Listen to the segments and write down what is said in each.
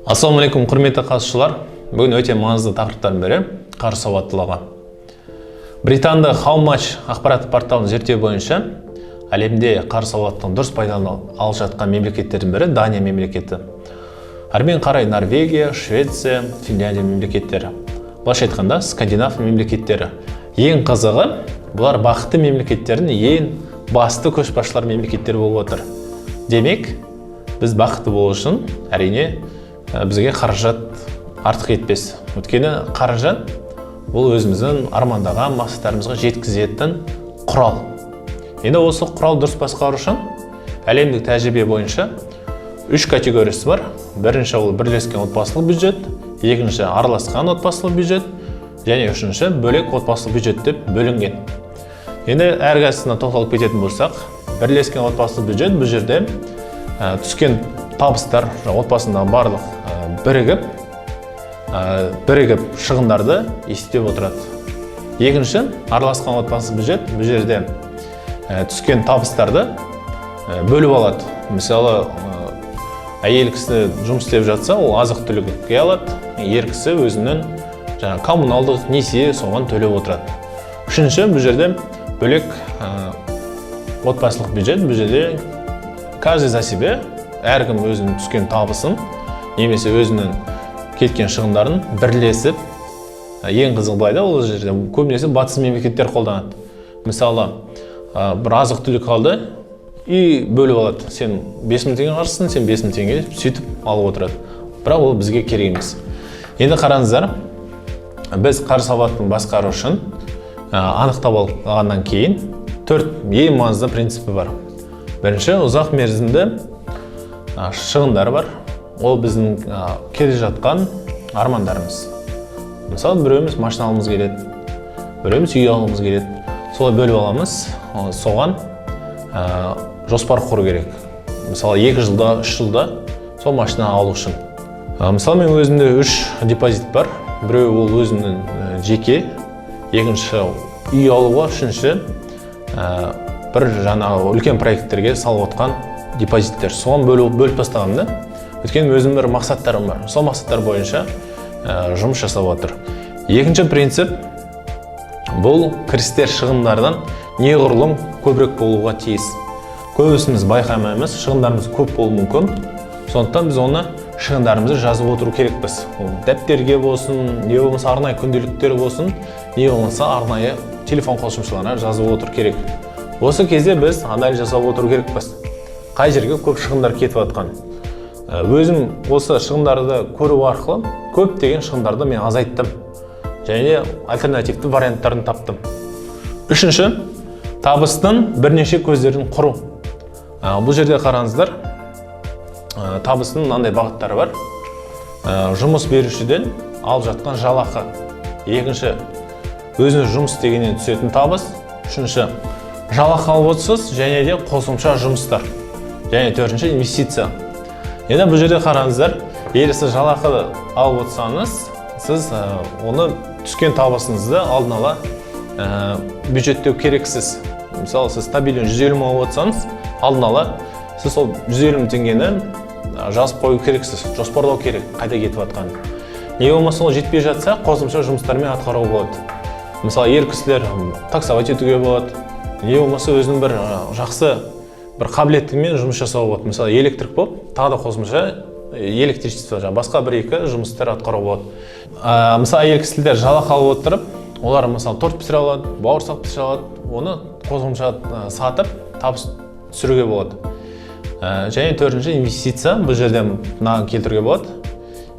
Ассалаумағалейкум, құрметті қатысушылар! Бүгін өте маңызды тақырыптардың бірі – қаржы сауаттылығы. Британдық How Much ақпараттық порталының зерттеуі бойынша, әлемде қаржы сауаттылығын дұрыс пайдалана алып жатқан мемлекеттердің бірі – Дания мемлекеті. Әрмен қарай Норвегия, Швеция, Финляндия мемлекеттері, былайша айтқанда, скандинав мемлекеттері. Ең қызығы, бұлар бақытты мемлекеттердің ең басты көшбасшылар мемлекеттері болып отыр. Демек, біз бақытты болу үшін, әрине, бізге қаражат артық етпес, өйткені қаражат – бұл өзіміздің армандаған мақсаттарымызға жеткізетін құрал. Енді осы құрал дұрыс басқару үшін әлемдік тәжірибе бойынша үш категориясы бар. Бірінші – ол бірлескен отбасылық бюджет, екінші – араласқан отбасылық бюджет және үшінші – бөлек отбасылық бюджет деп бөлінген. Енді әрқайсысына тоқталып кететін болсақ, бірлескен отбасылық бюджет: бұл жерде түскен табыстар отбасындағы барлық бірігіп шығындарды есептеп отырады. Екінші – араласқан отбасы бюджет. Бұл жерде түскен табыстарды бөліп алады. Мысалы, әйел кісі жұмыс істеп жатса, ол азық түлікке алады, ер кісі өзінің жаңағы коммуналдық, несие, соған төлеп отырады. Үшінші, бұл жерде бөлек отбасылық бюджет. Бұл жерде каждый за себя, әркім өзінің түскен табысын немесе өзінің кеткен шығындарын бірлесіп. Ең қызығы былай да, ол жерде көбінесе батыс мемлекеттер қолданады. Мысалы, бір азық түлік алды и бөліп алады: сен 5000 теңге қарызсың, сен 5000 теңге, сөйтіп алып отырады. Бірақ ол бізге керек емес. Енді қараңыздар, біз қаржы сауаттылығын басқару үшін анықтап алғаннан кейін төрт ең маңызды принципі бар. Бірінші – ұзақ мерзімді шығындар бар. Ол біздің келе жатқан армандарымыз. Мысалы, біреуміз машина алғымыз келеді, біреуміз үй алғымыз келеді, солай бөліп аламыз. Соған жоспар құру керек. Мысалы, 2 жылда, 3 жылда сол машина алу үшін. Мысалы, мен өзімде үш депозит бар. Біреуі – ол өзімнің жеке, екінші – үй алуға, үшінші – бір жаңағы үлкен проекттерге салып отқан депозиттер. Соған бөліп тастағанмын да, өйткені өзімнің бір мақсаттарым бар, сол мақсаттар бойынша жұмыс жасап отыр. Екінші принцип – бұл кірістер шығындардан неғұрлым көбірек болуға тиіс. Көбісіміз байқамаймыз, шығындарымыз көп болуы мүмкін. Сондықтан біз оны, шығындарымызды жазып отыру керекпіз. Ол дәптерге болсын, не болмаса арнайы күнделіктер болсын, не болмаса арнайы телефон қосымшаларына жазып отыру керек. Осы кезде біз анализ жасап отыру керекпіз, қай жерге көп шығындар кетіп жатқан. Өзім осы шығындарды көру арқылы көптеген шығындарды мен азайттым және альтернативті варианттарын таптым. Үшінші – табыстың бірнеше көздерін құру. Бұл жерде қараңыздар, табыстың мынандай бағыттары бар. Жұмыс берушіден алып жатқан жалақы, екінші – өзіңіз жұмыс істегеннен түсетін табыс, үшінші – жалақы алып отырсыз және де қосымша жұмыстар және төртінші – инвестиция. Енді бұл жерде қараңыздар, егер сіз жалақы алып отырсаңыз, сіз оны, түскен табысыңызды алдын ала бюджеттеу керексіз. Мысалы, сіз стабильно 150 мың алып отырсаңыз, алдын ала сіз сол 150 мың теңгені жазып қою керексіз, жоспарлау керек қайда кетіп жатқанын. Не болмаса ол жетпей жатса, қосымша жұмыстармен атқаруға болады. Мысалы, ер кісілер таксовать етуге болады, не болмаса өзінің бір жақсы бір қабілеттігімен жұмыс жасауға болады. Мысалы, электрик болып, тағы да қосымша электричество, жаңағы басқа бір екі жұмыстар атқаруға болады. Мысалы, әйел кісілер жалақы алып отырып, олар, мысалы, торт пісіре алады, бауырсақ пісіре алады, оны қосымша сатып, табыс түсіруге болады. Және төртінші – инвестиция. Бұл жерде мынаны келтіруге болады.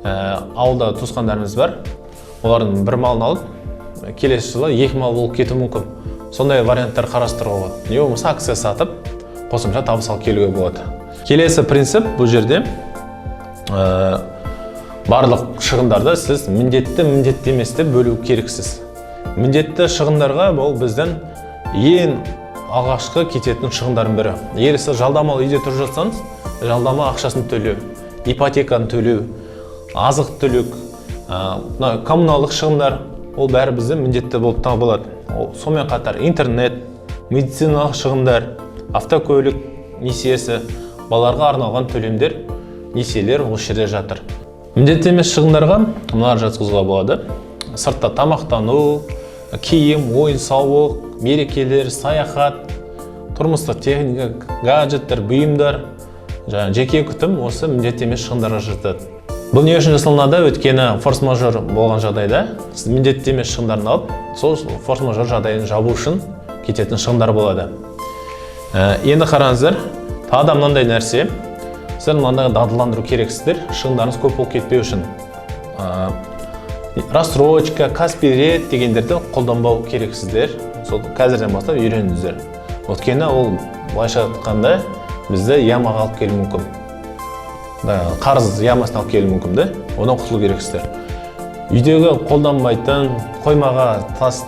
Ауылда туысқандарымыз бар, олардың бір малын алып, келесі жылы екі мал болып кетуі мүмкін. Сондай варианттар қарастыруға болады, не болмаса акция сатып, қосымша табыс алып келуге болады. Келесі принцип: бұл жерде барлық шығындарды сіз міндетті, міндетті емес деп бөлу керексіз. Міндетті шығындарға – бұл біздің ең алғашқы кететін шығындардың бірі. Егер сіз жалдамалы үйде тұрып жатсаңыз, жалдама ақшасын төлеу, ипотеканы төлеу, азық түлік, мына коммуналдық шығындар, ол бәрі бізде міндетті болып табылады. Ол, сонымен қатар интернет, медициналық шығындар, автокөлік несиесі, балаларға арналған төлемдер, несиелер осы жерде жатыр. Міндетті емес шығындарға мыналар жатқызуға болады: сыртта тамақтану, киім, ойын сауық, мерекелер, саяхат, тұрмыстық техника, гаджеттер, бұйымдар, жаңағы жеке күтім. Осы міндетті емес шығындарға жатады. Бұл не үшін жасалынады? Өйткені форс-мажор болған жағдайда сіз міндетті емес шығындарын алып, сол форс-мажор жағдайын жабу үшін кететін шығындар болады. Енді қараңыздар, тағы да мынандай нәрсе: сіздер мынандай дағдыландыру керексіздер, шығындарыңыз көп болып кетпеу үшін. Рассрочка, Каспи Ред дегендерді қолданбау керексіздер. Сол қазірден бастап үйреніңіздер, өйткені ол, былайша айтқанда, бізді ямаға алып келуі мүмкін да, қарыз ямасына алып келуі мүмкін да. Одан құтылу керексіздер. Үйдегі қолданбайтын, қоймаға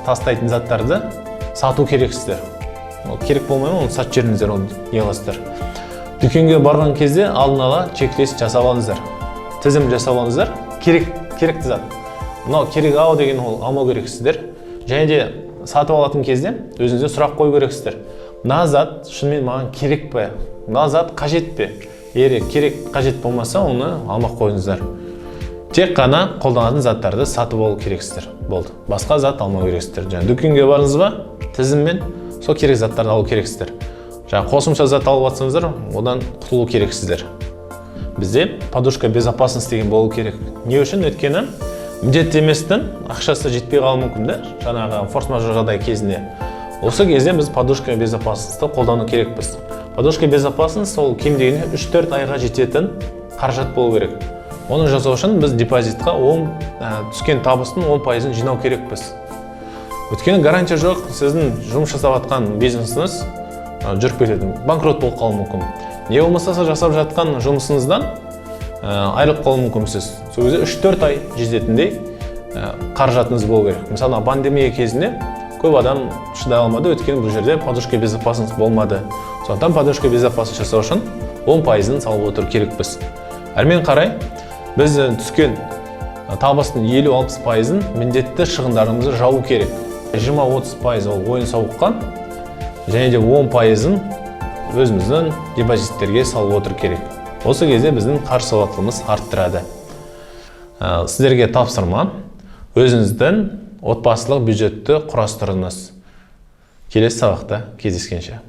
тастайтын заттарды сату керексіздер. Ол керек болмай ма, оны сатып жіберіңіздер. Оны не қыласыздар? Дүкенге барған кезде алдын ала чек-лист жасап алыңыздар, тізім жасап алыңыздар. Керек, керекті зат мынау, керек ау деген, ол алмау керексіздер. Және де сатып алатын кезде өзіңізге сұрақ қою керексіздер: мына зат шынымен маған керек пе, мына зат қажет пе? Егер керек, қажет болмаса, оны алмай ақ қойыңыздар. Тек қана қолданатын заттарды сатып алу керексіздер, болды, басқа зат алмау керексіздер. Жаңа дүкенге бардыңыз ба, тізіммен сол керек заттарды алу керексіздер. Жаңа қосымша зат алып жатсаңыздар, одан құтылу керексіздер. Бізде подушка безопасности деген болу керек. Не үшін? Өйткені міндетті еместің ақшасы жетпей қалуы мүмкін да, жаңағы форс мажор жағдай кезінде. Осы кезде біз подушка безопасности қолдану керекпіз. Подушка безопасности ол кем дегенде 3-4 айға жететін қаражат болу керек. Оны жасау үшін біз депозитқа 10, түскен табыстың 10 пайызын жинау керекпіз. Өйткені гарантия жоқ, сіздің жұмыс жасап жатқан бизнесіңіз жүріп кетеді, банкрот болып қалуы мүмкін, не болмаса сіз жасап жатқан жұмысыңыздан айырылып қалуы мүмкінсіз. Сол кезде 3-4 ай жететіндей қаражатыңыз болу керек. Мысалы, пандемия кезінде көп адам шыдай алмады, өйткені бұл жерде подушка безопасности болмады. Сондықтан подушка безопасности жасау үшін 10 пайызын салып отыру керекпіз. Әрмен қарай біз түскен табыстың 50-60 пайызын міндетті шығындарымызды жабу керек. 20-30% ол ойын сауыққа және де 10 пайызын өзіміздің депозиттерге салып отыру керек. Осы кезде біздің қаржы сауаттылығымыз арттырады. Сіздерге тапсырма: өзіңіздің отбасылық бюджетті құрастырыңыз. Келесі сабақта кездескенше!